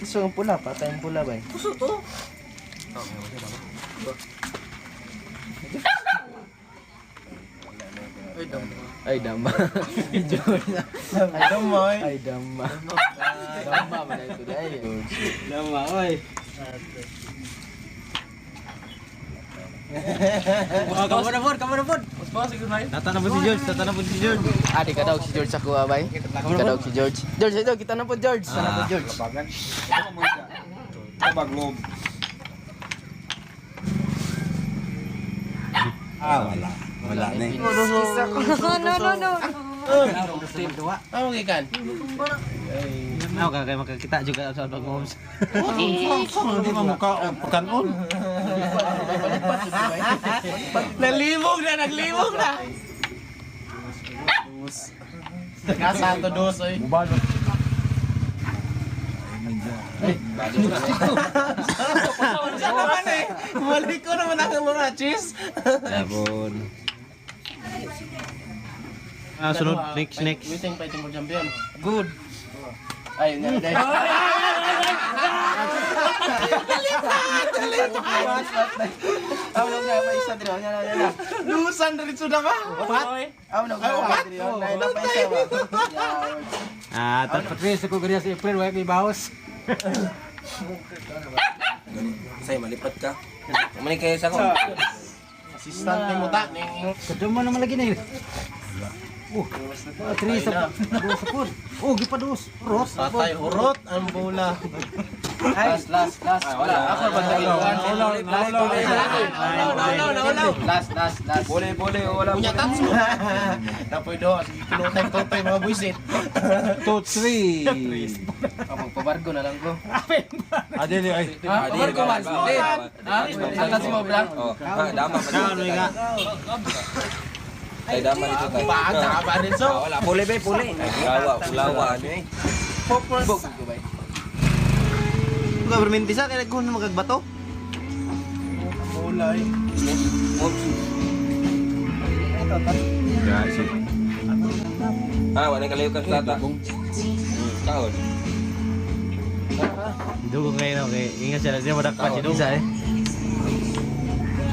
Gusto ang pula, patay ang pula ba? Puso to. Ay dama. Ay dama. Ay dama. Ay dama. Dama man ito dai. Dama, oy. Kamu na pod, kamu na pod. Tatanapon si George, tatanapon si George. Ah, di ka daw si George sa kuha bay. Di ka daw si George. George, ito kita na po George. Sana po George. Tabaglob. Ah, wala. Wala na eh. No, no, no. Ano gikan? Ako ka kay makakita juga sa pag homes. Hindi mo mukha o pagkanon. Nalimog na, naglimog na. Nagasa to dos oy. Sa naman eh. Balik ko naman ang mga cheese. Labon. Ah, sunod next next. Waiting fighting for champion. Good. Ay, na dai. Aw, na na isa diri. Na na na. Lusan diretso na ka. Upat. Aw, na na diri. Na na pa isa ba. Ah, tat Patrice, ako ganyan sa April, wala kay bawas. Say, malipat ka. Mani kayo sa ko. Assistant ni mo ta ning Kaduma naman lagi na yun. Oh, Patrice, sa dos sa pod. Oh, gipados. Ros. patay hurot ang bola. Last, last, last. Wala. Ako ba Last, last, last. Bole, bole, wala. Punya tats mo. Tapoy do, sige kilotay totoy mga buisit. 2, 3. Ah, magpabargo na lang ko. Ade, ay. Ha? Pabargo man. Ha? Atas mo, bra? Oh, ah, dama pa Ano dito. nga? Ay, dama dito tayo. Baag na ba din so. Ah, wala, puli be, puli. Pulawa, pulawa ano eh. Bog ko ba? Buka berminti sa kaya nagkuhan magagbato. Bola eh. Oops. Ah, wala kalayo kan tata. Kaon. Dugong kayo no kay ingat siya siya madakpa siya Isa eh.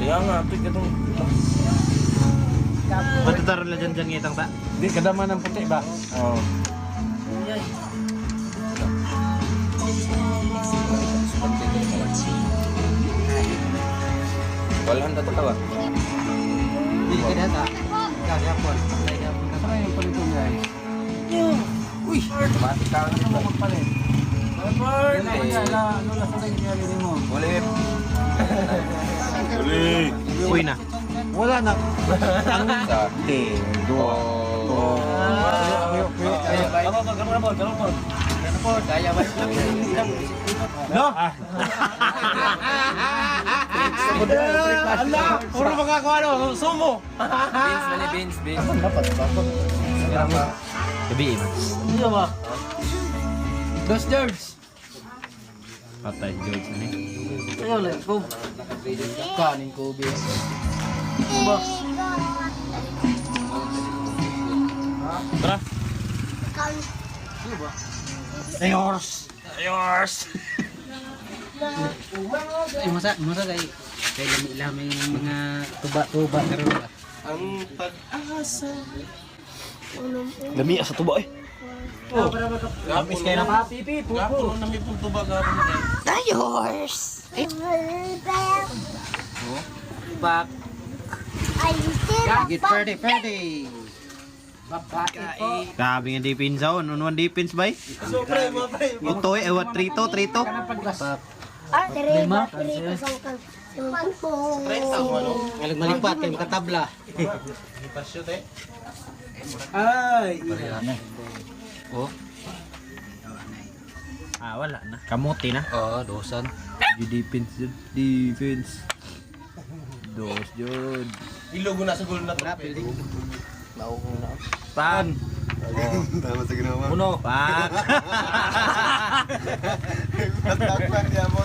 Kaya nga, ito katong Matutaro la dyan dyan ngitang ta. Di kadama ng puti ba? Oo. Wala ta tawa. Dili ka data. Ikaw, sa Apple. Saan yung palito guys? Automatic ka Ano magpalit? Ano la sa nangyari mo? Bole. Uy na. Wala na. Sa Te, dua. Oh. Kaya ba? Kaya ba? No? Ala, puro mga kuano, sumo. Beans, mali beans, beans. Gabi eh, man. Dos George. Patay si George na ni. Ayaw lang ko. Kanin ko bi. Tara. Yours. Yours. Ay, masa, masa kay kay lami-lami yung mga tuba-tuba karon ba. Ang pag-asa. Lami sa tuba eh. Kamis kayo na. Pipi, Gapo na may punto ba gapon eh. Back. Get ready, ready. Babae po. Grabe nga defense on. Unwan defense bay. So pre, mga pre. Utoy, eh, what, trito, trito. Lima. 30 mo ano? Ngalag malipat kay makatabla. Pasyo te. Ay, Ah, wala na. Kamuti na. Oh, dosan. Yung defense yun. Defense. Dos yun. Ilogo na sa goal na to. Pan. Tama sa ginawa. Uno. Pak. Tagpan niya mo.